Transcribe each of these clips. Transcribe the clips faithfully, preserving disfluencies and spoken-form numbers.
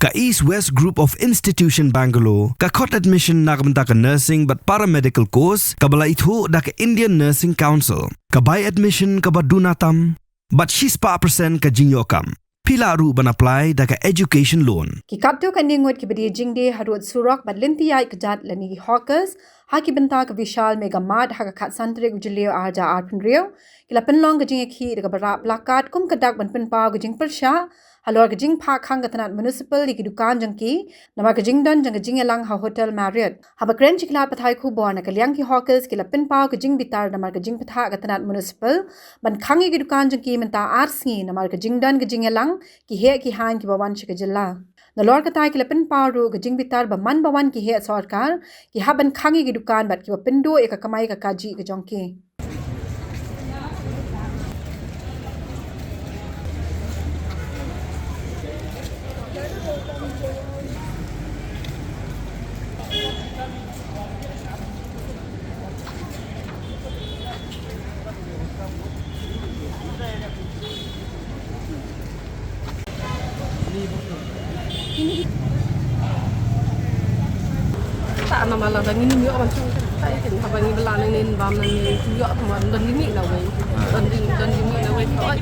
Ka East West Group of Institution Bangalore ka khot admission na ka bynta ka nursing bad paramedical course kaba la ithuh da ka Indian Nursing Council. Ka bai admission kaba duna tam bad shispah percent ka jingïoh kam. Phi lah ruh ban apply da ka education loan. Ki katto katne ngut kiba die jingdie harud surok bad lynti ïaid kjat lane ki hawkers ha ki bynta ka Vishal Mega Mart ha ka khatsantri u Jylliew arhajar arphew hynriew ki la pynlong ka jingïakhih da kaba rah placard kum ka dak ban pynpaw ka jingpyrshah halor ka jingphah khang ka tnat municipal ïa ki dukan jong ki namar ka jingdon jong ka jingïalang ha Hotel Marriott. Haba kren sha ki lad pathai khubor na ka liang ki hawkers ki la pynpaw ka jingbitar namar ka jingpyrshah ka tnat municipal ban khang ïa ki dukan jong ki mynta ar sngi namar ka jingdon ka jingïalang ki heh ki haiñ kiba wan sha ka jylla. Nalor kata ki la pynpaw ruh ka jingbitar ba man ba wan ki heh sorkar ki hap ban khang ïa ki dukan bad kiba pynduh ïa ka kamai ka kajih ka jong ki. Ta na mala da ngin ïoh ban shu ta ïa kin haba ngi bela nang nin bam nang nin ïoh tang wan don limit na wei. Don lim don limit na wei ko ai.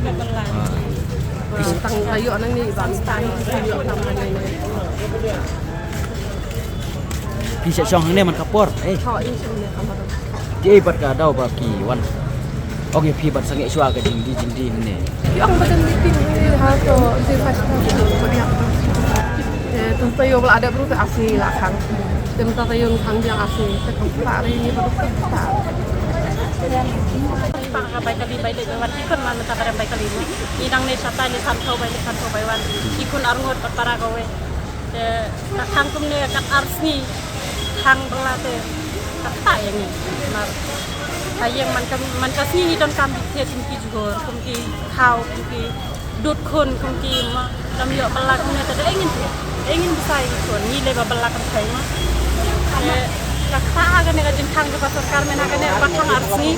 Tang ayo nang ni bam ta ni ïoh tang nang ni. Ki sa shong hangne man ka por. Eh. Ho in shu ne ka ma. Ki ei pat ka daw ba ki wan. Ok, phi pat sangeh shuwa ka jingdie jingdie hangne. Ki ong ba don meeting ni ha to the first time. Eh, tun tayo bla ada bru ta asi la khang. Tem ta tayo khang biang asi. Te khang pla ri ni ba ta. Pang ka bai kali bai de wan ki khun man ta barem bai kali ni. Ni dang ne sata ni san tho bai ni san tho bai wan. Ki khun arngut pat para ka wei. Te ka khang kumne kat ar sngi khang bylla te ka ktah ïa ngi. Mar ka ïeng man ka, man ka sngi ngi donkam bit thied kum ki jhur, kum ki khaw, kum ki dud khun, kum ki ma, dang ïoh bylla kumne te da ïa ngin thied. Ïa ngin bsa ïa ki khun, ngi lei ba bylla kan thei ma. Te ka ktah ha kane ka jingkhang jong ka sorkar, men ha kane ba khang ar sngi.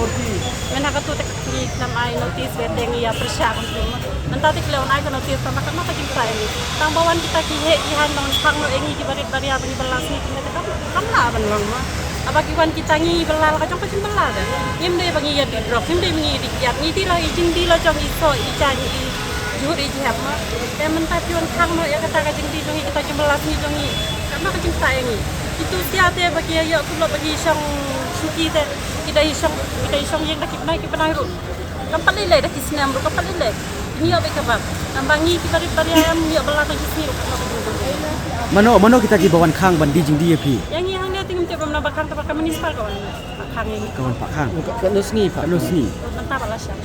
Men ha katu te ngi khlem ai notice, te ngi ïa pyrshah kumtu ma. Mynta te ki la wan ai ka notice tang ba katno ka jingpyrshah ïa ngi. Tang ba wan kita ki heh ki haiñ ban khang noh ïa ngi kiba rit baria ba ngi bylla sngi kumne te kam, kam lah ban long ma. Haba ki wan kita ngi bylla la ka jong ka jingbylla de. Ngim dei ba ngi ïa die drok, ngim dei ba ngi ïa die kiad, ngi die la i jingdie la jong i soh i jaiñ i jhur i jhep ma. Te mynta ki wan khang noh ïa kata ka jingdie jong ngi, kata jingbylla sngi jong ngi. Katno ka jingpyrshah ïa ngi. Kitu sia te ba ki ïa ïoh kumno ba ki shong shuki te. Ki da i shong, ki da i shong ïing da ki bnai ki bnai ruh. Kam pat lei lei da ki snem ruh kam pat lei lei. Ngi ïoh beit ka bam. Tang ba ngi kiba rit baria em ngi ïoh bylla tang ki sngi ruh kam pat lei. Mano, mano kita kiba wan khang ban die jingdie ïa phi? Ïa ngi hangne te ngim tip ba mano ba khang, te ba ka municipal ka wan. Ba khang ïa ngi. Ka wan ba khang. Ka, katno sngi ba? Katno sngi? Mynta ba la shang.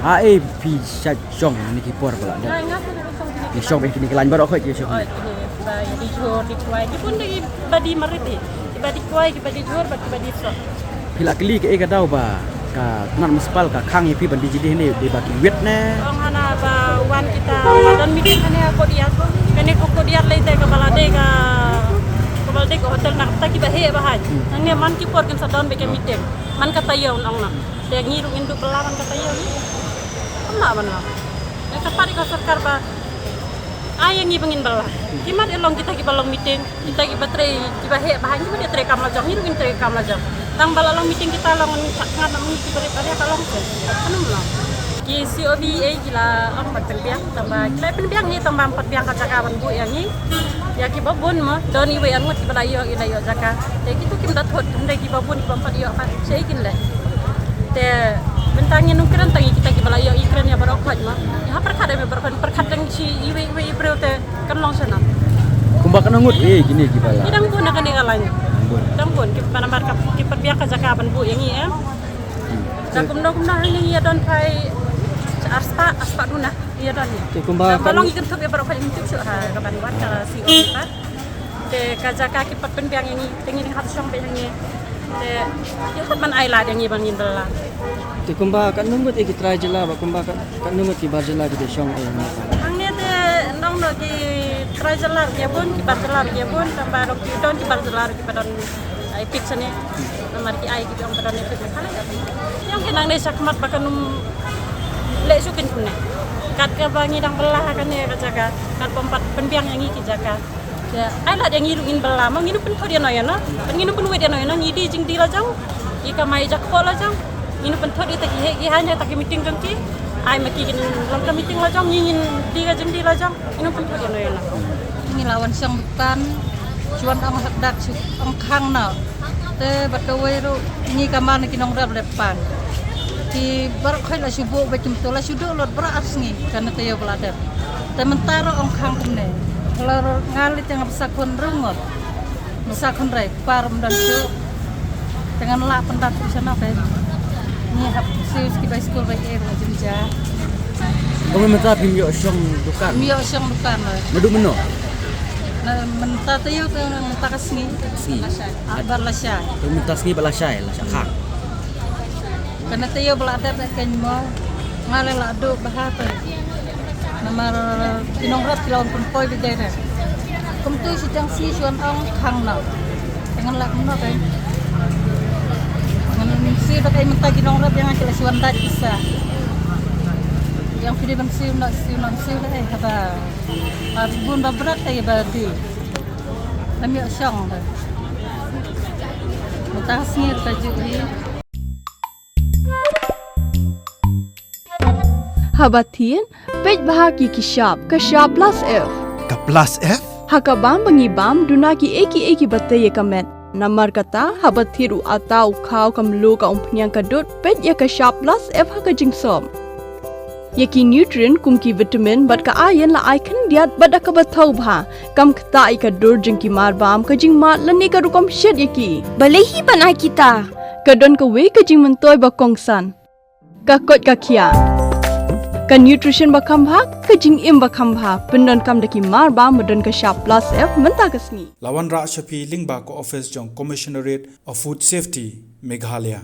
Ha, eh, phi shait shong ne ki por ba la da. Nga, nga shong ne ki por. Ki shong bad kine ki lain baroh khoit ki shong. Oh, kine ba die jhur die kwai. Ki bun de kiba die marit hi. Kiba die kwai, kiba die jhur bad kiba die soh. Phi la kylli kaei ka daw ba ka tnat municipal ka khang ïa phi ban die jingdie hangne, dei ba ki wit ne? Ong hana ba wan kita ba don meeting hangne ha courtyard. Kane ka courtyard lei te kaba la dei ka, kaba la dei ka hotel na kata kiba heh ba haiñ. Hmm. Hangne man ki por kin sa don beit ka meeting. Man ka taïew ong na. Te ngi ruh ngin duh bylla man ka taïew. Kam lah ban long. Te ka pat ïa ka sorkar ba ai ïa ngi ba ngin bylla. Ki mat ïa long kita kiba long meeting. Kita kiba trei, kiba heh ba ha ngi, ngi trei kam la jong, ngi ruh ngin trei kam la jong. Tang ba la long meeting kita long ngi chak ngat na ngi kiba rit baria ka long te. Ano mo long. Ki C O B A ki la ong ban pynbiang, tang ba ki la pynbiang ngi, tang ba ym pat biang ka jaka ban buh ïa ngi. Ïa kiba bun mo, don iwei arngut kiba la ïoh, i la ïoh jaka. Te kitu kim da thut, hynrei kiba bun kiba ym pat ïoh pat, shaei kin leh. Te mynta ngin ym kren tang ïa kita kiba la ïoh, i kren ïa baroh khoit mo. Ïa ha pyrkhat ïa baroh khoit, pyrkhat tang shi iwei iwei i briew te. Kan long shano? Kumba katno ngut, eh, kine kiba la. Ki dang bun ha kane ka lain. Bun. Dang bun, ki ba namar ka, ki pat biang ka jaka ban buh ïa ngi, eh. Hmm. Da kumno kumno hangne ngi ïa don phai arspah, arspah duna ïa don ngi. Te kumba da kan long i kynthup ïa baroh phai i kynthup shuh ha ka ban wan ka C O kita. Te ka jaka ki pat pynbiang ïa ngi, te ngi dang hap shong beit hangne. Te ki hap ban ai lad ïa ngi ban ngin bylla. Te kumba katno ngut ïa ki trai jylla bad kumba kat, katno ngut ki bar jylla ki dei shong ïa ngi. Hangne te nong no ki trai jylla ki bun, ki bar jylla ki bun, tang ba dong ki don ki bar jylla ki ba don ai pit shane. Namar ki ai ki ong ba don ai pit ne khalai. Ïong ki nangne shakhmat ba kan ym leh shuh kin kumne. Kat kaba ngi dang bylla ha kane ka jaka, kat bym pat pynbiang ïa ngi ki jaka. Te ai lad ïa ngi ruh ngin bylla, ma ngin pynthut ïano ïano, ngin pynwit ïano ïano, ngi die jingdie la jong. Ki kamai jakpoh la jong. Ngin pynthut ïa ta ki heh ki haiñ, ïa ta ki meeting jong ki. Ai ma ki kin long ka meeting la jong, ngi ngin die ka jingdie la jong. Ngin pynthut ïano ïano. Ngi la wan shong dukan, shu wan ong hak dak, shu ong khang noh. Te bad kawei ruh ngi kamar na ki nongrep leh pan. Ki baroh khoit la shu buh bad kumto la shu duh lut baroh ar sngi, kane taïew ba la dep. Te mynta ruh ong khang kumne. Lor nga leit ïa nga bsa khun rung ngot. Bsa khun rei, par ym don shuh. Te ngan lah pyndap shuh shano te. Ngi hap siew ki bai skul bai er la jynjar. Ong mynta phim ïoh shong dukan. Phim ïoh shong dukan la. Naduh mynno? Na mynta taïew te mynta ka sngi. Sngi. Ah, bad la shai. Te mynta sngi bad la shai, la shah khang. Kane taïew ba la dep ïa kein mo. Nga leh la duh bha te. Namar ki nongrep ki la wan pynpoi beit dei re. Kumtu shi tang shi shu wan ong khang noh. Te ngan lah kumno kein. Ngan siew da kein mynta ki nongrep ïa nga ki la shu wan dait pisa. Ïa phi dei ban siew noh, siew noh, siew da kein haba. Ba bun ba bret te ba die. Lam ïoh shong da. Mynta sngi ka juh hi. Haba thied, peit bha ki ki shap, ka shap plus F. Ka plus F? Ha ka bam ba ngi bam, duna ki ei ki ei kiba tei ïa ka met. Namar kata, haba thied u atta u khaw ka mluh ka umphniang ka dud, peit ïa ka shap plus F ha ka jingsop. Ïa ki nutrient kum ki vitamin bad ka iron la ai khyndiat bad da kaba thaw bha. Kam ktah ïa ka dur jong ki mar bam, ka jingmad lane ka rukom shet ïa ki. Balei hi ban ai kita? Ka don kawei ka jingmyntoi ba kongsan. Ka koit ka khiah. Ka nutrition ba kham bha, ka jingim ba kham bha. Pyndonkam da ki mar bam ba don ka shap plus F mynta ka sngi. La wanrah sha phi lyngba ka office jong Commissionerate of Food Safety, Meghalaya.